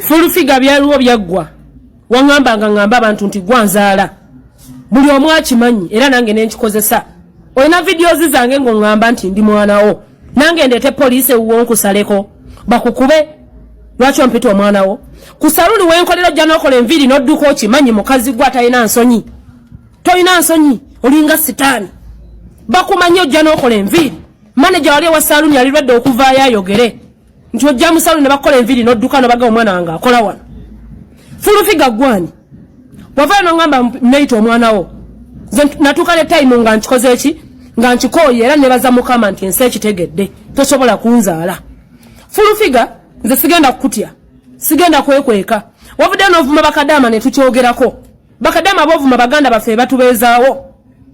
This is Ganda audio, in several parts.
Full figure byaliwo byaggwa. Waŋŋamba nga ŋŋamba abantu nti gwanzaala, buli omu akimanyi, era nange nenkikozesa. Olina videos zange ng'oŋŋamba nti ndi mwana wo, nange ndeete poliisi ewuwo nkusaleko bakukube. Lwaki ompita omwana wo? Ku saluni wenkolera ojja n'okola enviiri n'odduka, okimanyi. Mukazi gwe atalina nsonyi, tolina nsonyi, olinga sitaani. Bakumanyi ojja n'okola enviiri. Maneja wali ewa saluni yali lwadde okuvaayo ayogere nti ojja mu saluni ne bakukola enviiri n'odduka nobaga omwana wange akola wano. Full figure gwani wavaayo noŋŋamba neyita omwana wo? Nze natuuka ne time nga nkikoze eki, nga nkikooye, era nebaza Mukama nti ensi ekitegedde, tosobola kunzaala. Full figure, nze sigenda kukutya, sigenda kwekweka. Wavuddeyo n'ovuma bakadaama ne tukyogerako. Bakadaama boovuma baganda baffe batubeezaawo,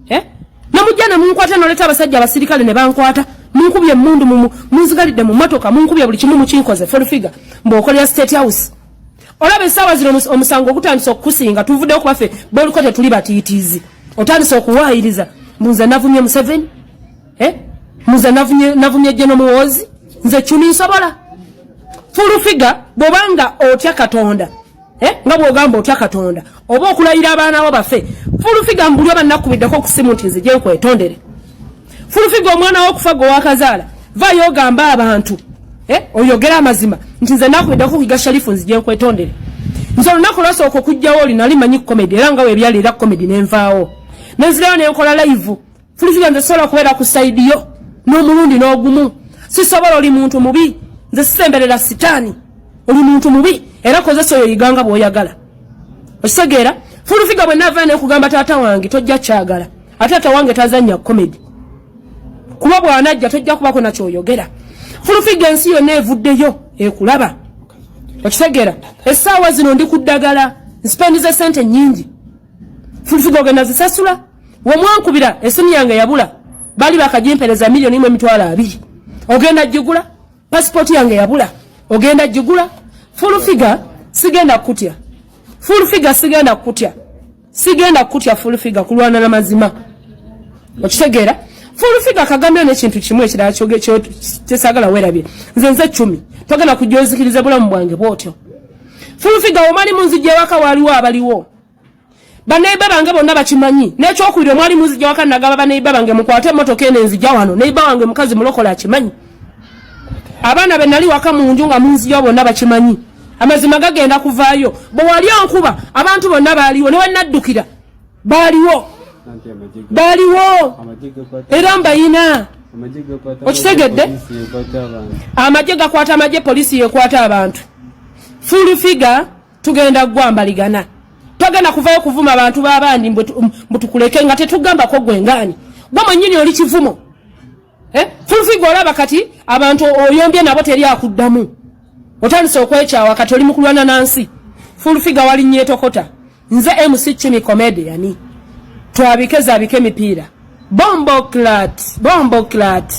eh? Nemujja ne munkwata, noleta abasajja abasirikale ne bankwata, munkubye emundu, munzigalidde mu motoka, munkubye buli kimu mukinkoze. Full figure, mbwokolera State House, olaba essaawa zino omusango ogutandise okukusinga. Tuvuddeyo kubaffe boliko, tetuli batiitiizi. Otandise okuwaayiriza mbunze navumye Museveni, eh? Muze navumye General Muhoozi. Nze Kyumi nsobola. Full figure, bwobanga otya Katonda, eh? Nga bwogamba otya Katonda oba okulayira abaana bo baffe, full figure, mbuli oba nakubiddeko kusimu nti nzije nkwetondere. Full figure, omwana wo okufa gwe wakazaala, vayo ogamba abantu, eh? Oyogere amazima nti nze nakubiddeko kuyiga Sharifu, nzije nkwetondere. Nze olunaku lwasooka okugjawo oli nali manyi comedy, era nga webyali era comedy, nenvaawo nenzirayo nenkola live. Full figure, nze sobola kubeera ku side yo n'omulundi n'ogumu, sisobola. Oli muntu mubi, nze sisemberera sitaani. Oli muntu mubi, era kozesa oyo yiganga bw'oyagala, okitegeera? Full figure, bwe naava nekugamba taata wange tojja kyagala, ate taata wange tazannya comedy, kuba bw'anajja tojja kubako nakyoyogera. Full figure, ensi yonna evuddeyo ekulaba, okitegeera? Essaawa zino ndi ku ddagala, nspendiza sente nnyingi. Full figure, ogenda zisasula. Wemwankubira esimu yange yabula, bali bakagimpereza 1,020,000, ogenda gigula. Pasipooti yange yabula, ogenda gigula. Full figure, sigenda kutya. Full figure, sigenda kutya, sigenda kutya. Full figure, kulwana na mazima, okitegeera? Full figure, kagambyo n'ekintu kimu ekirala kyesagala weerabye. Nze Cumi, togenda kujja ozikiriza bulamu bwange bwotyo. Full figure, omali munzijja ewaka waliwo abaliwo baneiba bange bonna bakimanyi. N'ekyokubiri, omwali munzijja waka nagamba baneiba bange, "Mukwate emmotoka eno enzijja wano." Neiba wange mukazi mulokola akimanyi, abaana be nali waka mu nju nga munzijja bonna bakimanyi. Amazima gagenda kuvaayo. Bwe wali onkuba abantu bonna baaliwo, ne wenaddukira baaliwo, baaliwo, era mbayina, okitegedde? Amagye gakwata amagye, poliisi yekwata abantu. Full figure, tugenda gwambaligana. Togenda kuvayo kuvuma abantu b'abandi mbu tukuleke nga tetugambako gwe ngaani. Gwe mwennyini oli kivumo, eh? Full figure, olaba kati abantu oyombye nabo, teri akuddamu, otandise okwekyawa, kati oli mukulwana nansi. Full figure, walinnya etokota. Nze MC Chumi Comedian, twabike zabike emipiira. Bomboclat, bomboclat.